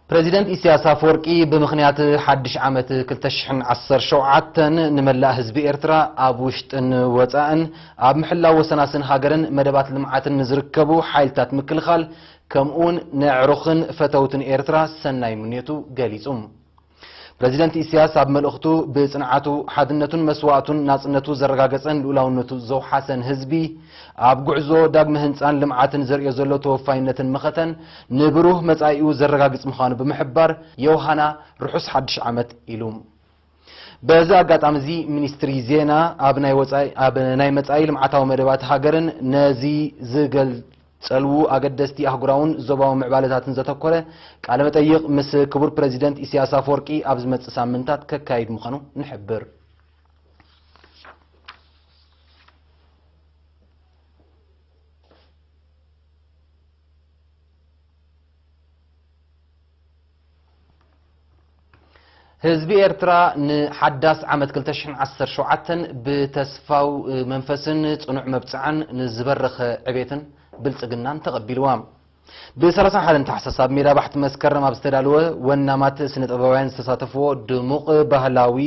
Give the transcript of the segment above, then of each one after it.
ፕረዚደንት ኢሳያስ ኣፈወርቂ ብምኽንያት ሓድሽ ዓመት ክልተ ሽሕን ዓሰርተ ሸውዓተን ንመላእ ህዝቢ ኤርትራ ኣብ ውሽጥን ወጻእን ኣብ ምሕላው ወሰናስን ሃገርን መደባት ልምዓትን ንዝርከቡ ሓይልታት ምክልኻል ከምኡውን ነዕሩኽን ፈተውትን ኤርትራ ሰናይ ምንዮቱ ገሊጹ። ፕረዚደንት ኢሳያስ ኣብ መልእኽቱ ብጽንዓቱ፣ ሓድነቱን መስዋእቱን ናጽነቱ ዘረጋገጸን ልኡላውነቱ ዘውሓሰን ህዝቢ ኣብ ጉዕዞ ዳግመ ህንጻን ልምዓትን ዘርእዮ ዘሎ ተወፋይነትን መኸተን ንብሩህ መጻኢኡ ዘረጋግጽ ምዃኑ ብምሕባር፣ ዮሃና ርሑስ ሓድሽ ዓመት ኢሉ። በዚ ኣጋጣሚ እዚ ሚኒስትሪ ዜና ኣብ ናይ ወጻኢ፣ ኣብ ናይ መጻኢ ልምዓታዊ መደባት ሃገርን ነዚ ዝገልጸልዉ ኣገደስቲ ኣህጉራውን ዞባዊ ምዕባለታትን ዘተኮረ ቃለ መጠይቕ ምስ ክቡር ፕረዚደንት ኢሳያስ ኣፈወርቂ ኣብ ዝመጽእ ሳምንታት ከካይድ ምዃኑ ንሕብር። ህዝቢ ኤርትራ ንሓዳስ ዓመት ክልተ ሽሕን ዓሰርተ ሸውዓተን ብተስፋው መንፈስን ጽኑዕ መብጽዓን ንዝበረኸ ዕቤትን ብልጽግናን ተቐቢልዋ። ብ ሰላሳ ሓደን ታሕሳስ ኣብ ሜዳ ባሕቲ መስከረም ኣብ ዝተዳለወ፣ ወናማት ስነ ጥበባውያን ዝተሳተፍዎ ድሙቕ ባህላዊ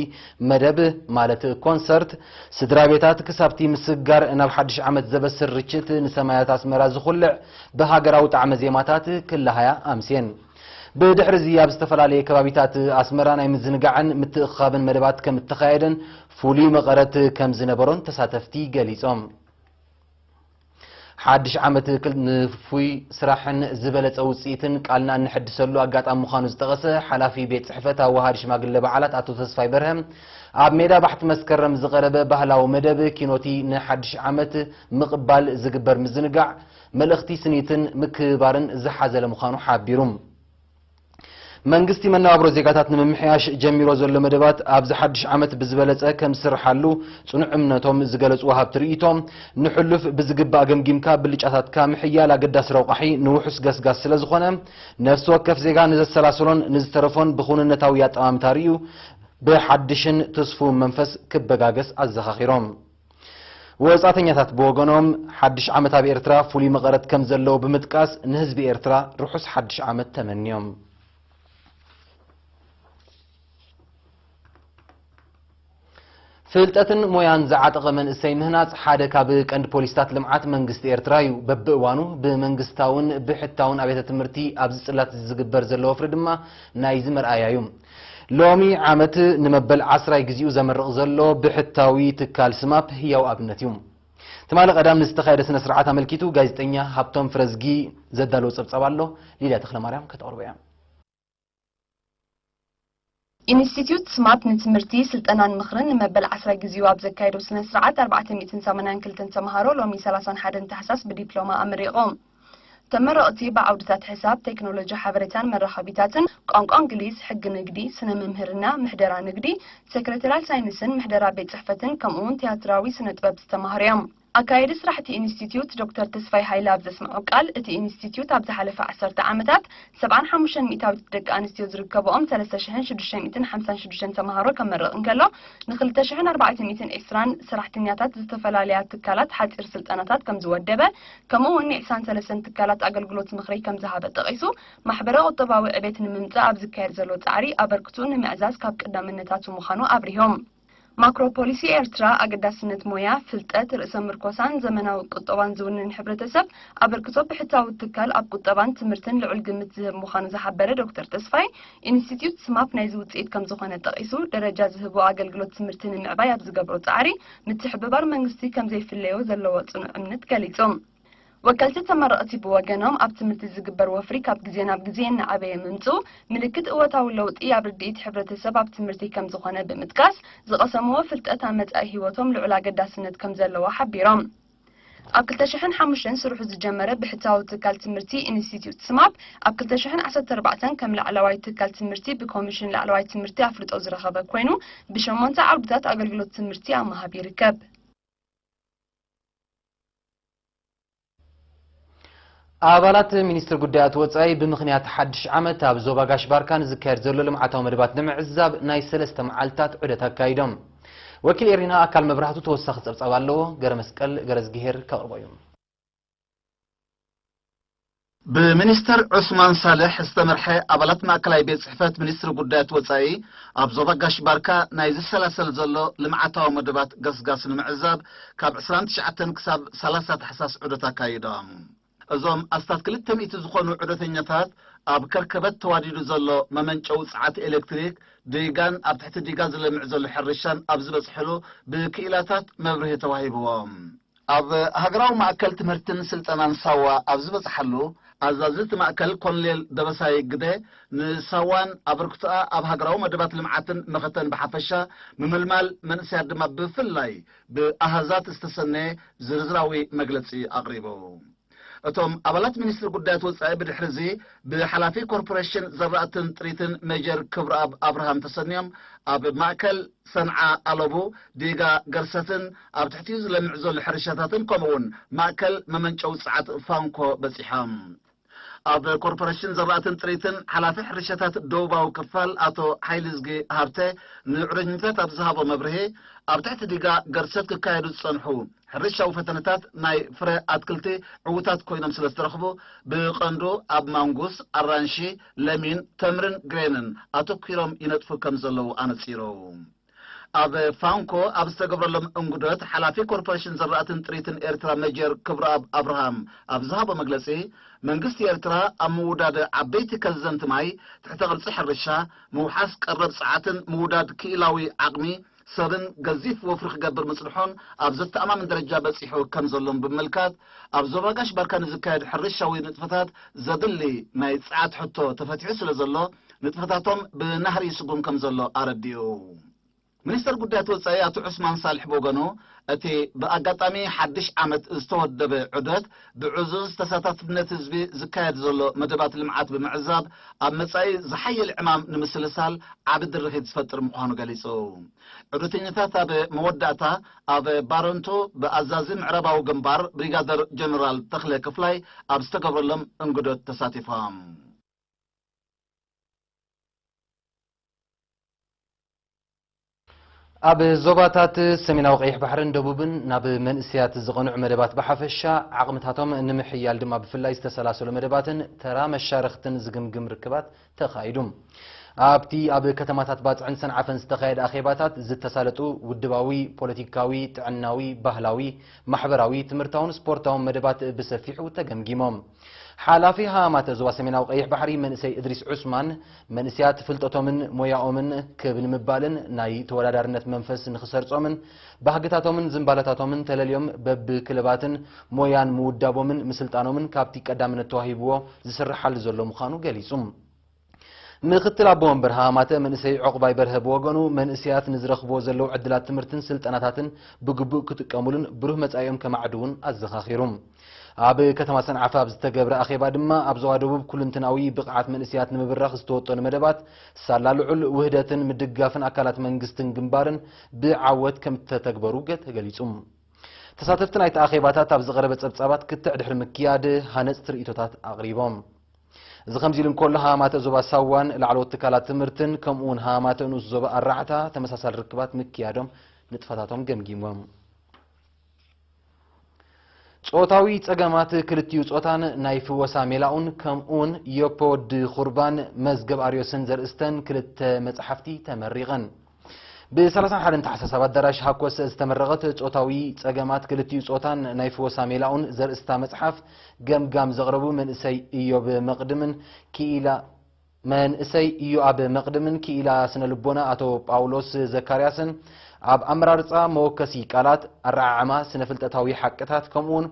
መደብ፣ ማለት ኮንሰርት፣ ስድራ ቤታት ክሳብቲ ምስጋር ናብ ሓድሽ ዓመት ዘበስር ርችት ንሰማያት ኣስመራ ዝኹልዕ ብሃገራዊ ጣዕመ ዜማታት ክለሃያ ኣምስየን። ብድሕሪ እዚ ኣብ ዝተፈላለየ ከባቢታት ኣስመራ ናይ ምዝንጋዕን ምትእኽኻብን መደባት ከም እተኻየደን ፍሉይ መቐረት ከም ዝነበሮን ተሳተፍቲ ገሊጾም። ሓድሽ ዓመት ክል-፣ ንፉይ ስራሕን ዝበለጸ ውጽኢትን ቃልና እንሕድሰሉ ኣጋጣሚ ምዃኑ ዝጠቐሰ ሓላፊ ቤት ጽሕፈት ኣዋሃድ ሽማግለ በዓላት ኣቶ ተስፋይ በርሀ፣ ኣብ ሜዳ ባሕቲ መስከረም ዝቐረበ ባህላዊ መደብ ኪኖቲ ንሓድሽ ዓመት ምቕባል ዝግበር ምዝንጋዕ፣ መልእኽቲ ስኒትን ምክብባርን ዝሓዘለ ምዃኑ ሓቢሩ። መንግስቲ መነባብሮ ዜጋታት ንምምሕያሽ ጀሚሮ ዘሎ መደባት ኣብዚ ሓድሽ ዓመት ብዝበለጸ ከም ዝስርሓሉ ጽኑዕ እምነቶም ዝገለጹ ወሃብቲ ርእይቶ፣ ንሕሉፍ ብዝግባእ ገምጊምካ ብልጫታትካ ምሕያል ኣገዳሲ ረቋሒ ንውሑስ ገስጋስ ስለ ዝኾነ፣ ነፍሲ ወከፍ ዜጋ ንዘሰላስሎን ንዝተረፎን ብኽውንነታዊ ኣጠማምታ ርእዩ ብሓድሽን ትስፉውን መንፈስ ክበጋገስ ኣዘኻኺሮም። ወጻእተኛታት ብወገኖም፣ ሓድሽ ዓመት ኣብ ኤርትራ ፍሉይ መቐረት ከም ዘለዎ ብምጥቃስ፣ ንህዝቢ ኤርትራ ርሑስ ሓድሽ ዓመት ተመንዮም። ፍልጠትን ሞያን ዝዓጠቐ መንእሰይ ምህናጽ ሓደ ካብ ቀንዲ ፖሊሲታት ልምዓት መንግስቲ ኤርትራ እዩ። በብእዋኑ ብመንግስታውን ብሕታውን ኣብያተ ትምህርቲ ኣብዚ ጽላት ዝግበር ዘሎ ወፍሪ ድማ ናይዚ መርኣያ እዩ። ሎሚ ዓመት ንመበል ዓስራይ ግዜኡ ዘመርቕ ዘሎ ብሕታዊ ትካል ስማፕ ህያው ኣብነት እዩ። ትማሊ ቀዳም ንዝተኻየደ ስነ ስርዓት ኣመልኪቱ ጋዜጠኛ ሃብቶም ፍረዝጊ ዘዳለዎ ጸብጻብ ኣሎ፣ ሊድያ ተኽለማርያም ከተቕርቦ እያ። ኢንስቲትዩት ስማፕ ንትምህርቲ፣ ስልጠናን ምኽርን ንመበል ዓስራይ ግዜኡ ኣብ ዘካየዶ ስነ ስርዓት ኣርባዕተ ሚእትን ሰማንያን ክልተን ተምሃሮ ሎሚ ሰላሳን ሓደን ታሕሳስ ብዲፕሎማ ኣመሪቖም። ተመረቕቲ ብዓውድታት ሕሳብ፣ ቴክኖሎጂ ሓበሬታን መራኸቢታትን፣ ቋንቋ እንግሊዝ፣ ሕጊ ንግዲ፣ ስነ መምህርና፣ ምሕደራ ንግዲ፣ ሴክሬታሪያል ሳይንስን ምሕደራ ቤት ጽሕፈትን ከምኡውን ቲያትራዊ ስነ ጥበብ ዝተማህሩ እዮም። ኣካየዲ ስራሕቲ ኢንስቲትዩት ዶክተር ተስፋይ ሃይለ ኣብ ዘስምዖ ቃል፣ እቲ ኢንስቲትዩት ኣብ ዝሓለፈ ዓሰርተ ዓመታት ሰብዓን ሓሙሽተን ሚእታዊት ደቂ ኣንስትዮ ዝርከብኦም ሰለስተ ሽሕን ሽዱሽተ ሚእትን ሓምሳን ሽዱሽተን ተምሃሮ ከመርቕ እንከሎ፣ ንክልተ ሽሕን ኣርባዕተ ሚእትን ዕስራን ሰራሕተኛታት ዝተፈላለያ ትካላት ሓጺር ስልጠናታት ከም ዝወደበ፣ ከምኡ እውን ንዕስራን ሰለስተን ትካላት ኣገልግሎት ምኽሪ ከም ዝሃበ ጠቒሱ፣ ማሕበረ ቁጠባዊ ዕቤት ንምምጻእ ኣብ ዝካየድ ዘሎ ጻዕሪ ኣበርክትኡ ንምዕዛዝ ካብ ቀዳምነታቱ ምዃኑ ኣብሪሆም። ማክሮ ፖሊሲ ኤርትራ ኣገዳስነት ሞያ፣ ፍልጠት፣ ርእሰ ምርኮሳን ዘመናዊ ቁጠባን ዝውንን ሕብረተሰብ ኣበርክቶ ብሕታዊ ትካል ኣብ ቁጠባን ትምህርትን ልዑል ግምት ዝህብ ምዃኑ ዝሓበረ ዶክተር ተስፋይ፣ ኢንስቲትዩት ስማፕ ናይዚ ውጽኢት ከም ዝኾነ ጠቒሱ፣ ደረጃ ዝህቦ ኣገልግሎት ትምህርቲ ንምዕባይ ኣብ ዝገብሮ ጻዕሪ ምትሕብባር መንግስቲ ከም ዘይፍለዮ ዘለዎ ጽኑዕ እምነት ገሊጹ። ወከልቲ ተመረቕቲ ብወገኖም፣ ኣብ ትምህርቲ ዝግበር ወፍሪ ካብ ግዜ ናብ ግዜ እናዓበየ ምምጽኡ ምልክት እወታዊ ለውጢ ኣብ ርድኢት ሕብረተሰብ ኣብ ትምህርቲ ከም ዝኾነ ብምጥቃስ፣ ዝቐሰምዎ ፍልጠት ኣብ መጻኢ ህይወቶም ልዑል ኣገዳስነት ከም ዘለዎ ሓቢሮም። ኣብ ክልተ ሽሕን ሓሙሽተን ስርሑ ዝጀመረ ብሕታዊ ትካል ትምህርቲ ኢንስቲትዩት ስማፕ፣ ኣብ ክልተ ሽሕን ዓሰርተ ኣርባዕተን ከም ላዕለዋይ ትካል ትምህርቲ ብኮሚሽን ላዕለዋይ ትምህርቲ ኣፍልጦ ዝረኸበ ኮይኑ፣ ብሸሞንተ ዓውድታት ኣገልግሎት ትምህርቲ ኣብ ምሃብ ይርከብ። ኣባላት ሚኒስትሪ ጉዳያት ወጻኢ ብምኽንያት ሓድሽ ዓመት ኣብ ዞባ ጋሽ ባርካ ንዝካየድ ዘሎ ልምዓታዊ መደባት ንምዕዛብ ናይ ሰለስተ መዓልታት ዑደት ኣካይዶም። ወኪል ኤሪና ኣካል መብራህቱ ተወሳኺ ጸብጻብ ኣለዎ፣ ገረ መስቀል ገረዝግሄር ከቕርቦ እዩ። ብሚኒስተር ዑስማን ሳልሕ ዝተመርሐ ኣባላት ማእከላይ ቤት ጽሕፈት ሚኒስትሪ ጉዳያት ወጻኢ ኣብ ዞባ ጋሽ ባርካ ናይ ዝሰላሰል ዘሎ ልምዓታዊ መደባት ገስጋስ ንምዕዛብ ካብ ዕስራን ትሽዓተን ክሳብ ሰላሳ ታሕሳስ ዑደት ኣካይዶም። እዞም ኣስታት ክልተ ሚእቲ ዝኾኑ ዑደተኛታት ኣብ ከርከበት ተዋዲዱ ዘሎ መመንጨዊ ጸዓት ኤሌክትሪክ፣ ዲጋን ኣብ ትሕቲ ዲጋ ዝለምዕ ዘሎ ሕርሻን ኣብ ዝበጽሕሉ ብክኢላታት መብርሂ ተዋሂብዎም። ኣብ ሃገራዊ ማእከል ትምህርትን ስልጠናን ሳዋ ኣብ ዝበጽሓሉ፣ ኣዛዚ እቲ ማእከል ኮሎኔል ደበሳይ ግደ ንሳዋን ኣበርክቶኣ ኣብ ሃገራዊ መደባት ልምዓትን መኸተን ብሓፈሻ፣ ምምልማል መንእሰያት ድማ ብፍላይ ብኣሃዛት ዝተሰነየ ዝርዝራዊ መግለጺ ኣቕሪቡ። እቶም ኣባላት ሚኒስትሪ ጉዳያት ወጻኢ ብድሕሪ እዚ ብሓላፊ ኮርፖሬሽን ዘራእትን ጥሪትን ሜጀር ክብረኣብ ኣብርሃም ተሰንዮም ኣብ ማእከል ሰንዓ ኣለቡ፣ ዲጋ ገርሰትን ኣብ ትሕቲኡ ዝለምዕ ዘሎ ሕርሻታትን ከምኡውን ማእከል መመንጨዊ ጸዓት ፋንኮ በጺሖም። ኣብ ኮርፖሬሽን ዘራእትን ጥሪትን ሓላፊ ሕርሻታት ደቡባዊ ክፋል ኣቶ ሓይልዝጊ ሃብተ ንዑደተኛታት ኣብ ዝሃቦ መብርሂ፣ ኣብ ትሕቲ ዲጋ ገርሰት ክካየዱ ዝጸንሑ ሕርሻዊ ፈተነታት ናይ ፍረ ኣትክልቲ ዕዉታት ኮይኖም ስለ ዝተረኽቡ፣ ብቐንዱ ኣብ ማንጉስ፣ ኣራንሺ፣ ለሚን፣ ተምርን ግሬንን ኣተኲሮም ይነጥፉ ከም ዘለዉ ኣነጺሩ። ኣብ ፋንኮ ኣብ ዝተገብረሎም እንጉዶት፣ ሓላፊ ኮርፖሬሽን ዘራእትን ጥሪትን ኤርትራ ሜጀር ክብረኣብ ኣብርሃም ኣብ ዝሃቦ መግለጺ፣ መንግስቲ ኤርትራ ኣብ ምውዳድ ዓበይቲ ከዘንቲ ማይ፣ ትሕተ ቅርጺ ሕርሻ፣ ምውሓስ ቀረብ ጸዓትን ምውዳድ ክኢላዊ ዓቕሚ ሰብን ገዚፍ ወፍሪ ክገብር ምጽንሖን ኣብ ዘተኣማምን ደረጃ በጺሑ ከም ዘሎን ብምምልካት፣ ኣብ ዞባ ጋሽ ባርካ ንዝካየድ ሕርሻዊ ንጥፈታት ዘድሊ ናይ ጸዓት ሕቶ ተፈቲሑ ስለ ዘሎ፣ ንጥፈታቶም ብናህሪ ይስጉም ከም ዘሎ ኣረዲኡ። ሚኒስተር ጉዳያት ወጻኢ ኣቶ ዑስማን ሳልሕ ብወገኑ፣ እቲ ብኣጋጣሚ ሓድሽ ዓመት ዝተወደበ ዑደት ብዕዙዝ ተሳታፍነት ህዝቢ ዝካየድ ዘሎ መደባት ልምዓት ብምዕዛብ፣ ኣብ መጻኢ ዝሓየለ ዕማም ንምስልሳል ዓቢ ድርኺት ዝፈጥር ምዃኑ ገሊጹ። ዑደተኛታት ኣብ መወዳእታ ኣብ ባረንቱ ብኣዛዚ ምዕራባዊ ግንባር ብሪጋደር ጀነራል ተኽለ ክፍላይ ኣብ ዝተገብረሎም እንግዶት ተሳቲፎም። ኣብ ዞባታት ሰሜናዊ ቀይሕ ባሕርን ደቡብን ናብ መንእሰያት ዝቐንዑ መደባት ብሓፈሻ፣ ዓቕምታቶም ንምሕያል ድማ ብፍላይ ዝተሰላሰሉ መደባትን ተራ መሻርኽትን ዝግምግም ርክባት ተኻይዱ። ኣብቲ ኣብ ከተማታት ባጽዕን ሰንዓፈን ዝተኻየደ ኣኼባታት ዝተሳለጡ ውድባዊ፣ ፖለቲካዊ፣ ጥዕናዊ፣ ባህላዊ፣ ማሕበራዊ፣ ትምህርታውን ስፖርታውን መደባት ብሰፊሑ ተገምጊሞም። ሓላፊ ሃማተ ዞባ ሰሜናዊ ቀይሕ ባሕሪ መንእሰይ እድሪስ ዑስማን፣ መንእሰያት ፍልጠቶምን ሞያኦምን ክብ ንምባልን ናይ ተወዳዳርነት መንፈስ ንኽሰርጾምን ባህግታቶምን ዝንባለታቶምን ተለልዮም በብክለባትን ሞያን ምውዳቦምን ምስልጣኖምን ካብቲ ቀዳምነት ተዋሂብዎ ዝስርሓሉ ዘሎ ምዃኑ ገሊጹ። ምክትል ኣቦ ወንበር ሃማተ መንእሰይ ዑቕባይ በርሀ ብወገኑ፣ መንእሰያት ንዝረኽብዎ ዘለዉ ዕድላት ትምህርትን ስልጠናታትን ብግቡእ ክጥቀሙሉን ብሩህ መጻኢኦም ከማዕድዉን ኣዘኻኺሩ። ኣብ ከተማ ሰንዓፈ ኣብ ዝተገብረ ኣኼባ ድማ፣ ኣብ ዞባ ደቡብ ኩልንትናዊ ብቕዓት መንእሰያት ንምብራኽ ዝተወጠኑ መደባት፣ ሳላ ልዑል ውህደትን ምድግጋፍን ኣካላት መንግስትን ግንባርን ብዓወት ከም እተተግበሩ ገ-፣ ተገሊጹ። ተሳተፍቲ ናይቲ ኣኼባታት ኣብ ዝቐረበ ጸብጻባት ክትዕ ድሕሪ ምክያድ ሃነጽቲ ርእይቶታት ኣቕሪቦም። እዚ ከምዚ ኢሉ እንከሎ፣ ሃማተ ዞባ ሳዋን ላዕለዎት ትካላት ትምህርትን ከምኡውን ሃማተ ንኡስ ዞባ ኣራዕታ ተመሳሳሊ ርክባት ምክያዶም ንጥፈታቶም ገምጊሞም። ጾታዊ ጸገማት ክልቲኡ ጾታን ናይ ፍወሳ ሜላኡን ከምኡውን ዮፖ ወዲ ኹርባን መዝገብ ኣርዮስን ዘርእስተን ክልተ መጽሓፍቲ ተመሪቐን። ብ ሰላሳን ሓደን ታሕሳስ ኣብ ኣዳራሽ ሃኮስ ዝተመረቐት ጾታዊ ጸገማት ክልቲኡ ጾታን ናይ ፍወሳ ሜላኡን ዘርእስታ መጽሓፍ ገምጋም ዘቕረቡ መንእሰይ ኢዮብ መቕድምን ክኢላ መንእሰይ ኢዮኣብ መቕድምን ክኢላ ስነ ልቦና ኣቶ ጳውሎስ ዘካርያስን፣ ኣብ ኣመራርጻ መወከሲ ቃላት፣ ኣረዓዕማ ስነ ፍልጠታዊ ሓቅታት፣ ከምኡውን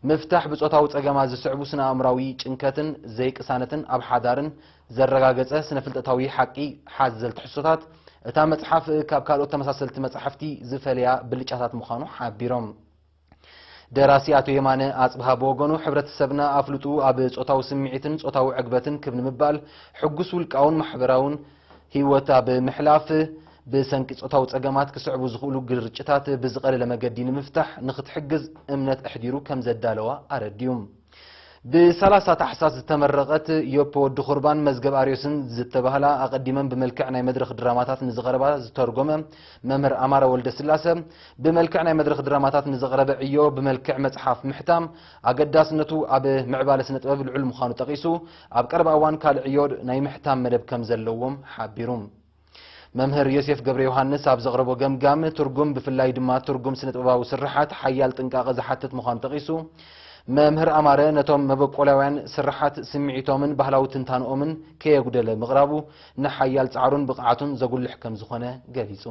ምፍታሕ ብጾታዊ ጸገማት ዝስዕቡ ስነ ኣእምራዊ ጭንከትን ዘይቅሳነትን ኣብ ሓዳርን ዘረጋገጸ ስነ ፍልጠታዊ ሓቂ ሓዘል ትሕዝቶታት እታ መጽሓፍ ካብ ካልኦት ተመሳሰልቲ መጻሕፍቲ ዝፈልያ ብልጫታት ምዃኑ ሓቢሮም። ደራሲ ኣቶ የማነ ኣጽብሃ ብወገኑ፣ ሕብረተሰብና ኣፍልጡ ኣብ ጾታዊ ስምዒትን ጾታዊ ዕግበትን ክብ ንምባል፣ ሕጉስ ውልቃውን ማሕበራውን ህይወት ኣብ ምሕላፍ፣ ብሰንኪ ጾታዊ ጸገማት ክስዕቡ ዝኽእሉ ግርጭታት ብዝቐለለ መገዲ ንምፍታሕ ንኽትሕግዝ እምነት ኣሕዲሩ ከም ዘዳለዋ ኣረዲኡ። ብ30 ታሕሳስ ዝተመረቐት ዮፖ ወዲ ኹርባን መዝገብ ኣርዮስን ዝተባህላ ኣቐዲመን ብመልክዕ ናይ መድረኽ ድራማታት ንዝቐረባ ዝተርጎመ መምህር ኣማረ ወልደስላሰ፣ ብመልክዕ ናይ መድረኽ ድራማታት ንዝቐረበ ዕዮ ብመልክዕ መጽሓፍ ምሕታም ኣገዳስነቱ ኣብ ምዕባለ ስነ ጥበብ ልዑል ምዃኑ ጠቒሱ፣ ኣብ ቀረባ እዋን ካልእ ዕዮ ናይ ምሕታም መደብ ከም ዘለዎም ሓቢሩ። መምህር ዮሴፍ ገብረ ዮሃንስ ኣብ ዘቕረቦ ገምጋም፣ ትርጉም ብፍላይ ድማ ትርጉም ስነ ጥበባዊ ስርሓት ሓያል ጥንቃቐ ዝሓትት ምዃኑ ጠቒሱ፣ መምህር ኣማረ ነቶም መበቆላውያን ስርሓት ስምዒቶምን ባህላዊ ትንታንኦምን ከየጉደለ ምቕራቡ ንሓያል ጻዕሩን ብቕዓቱን ዘጉልሕ ከም ዝኾነ ገሊጹ።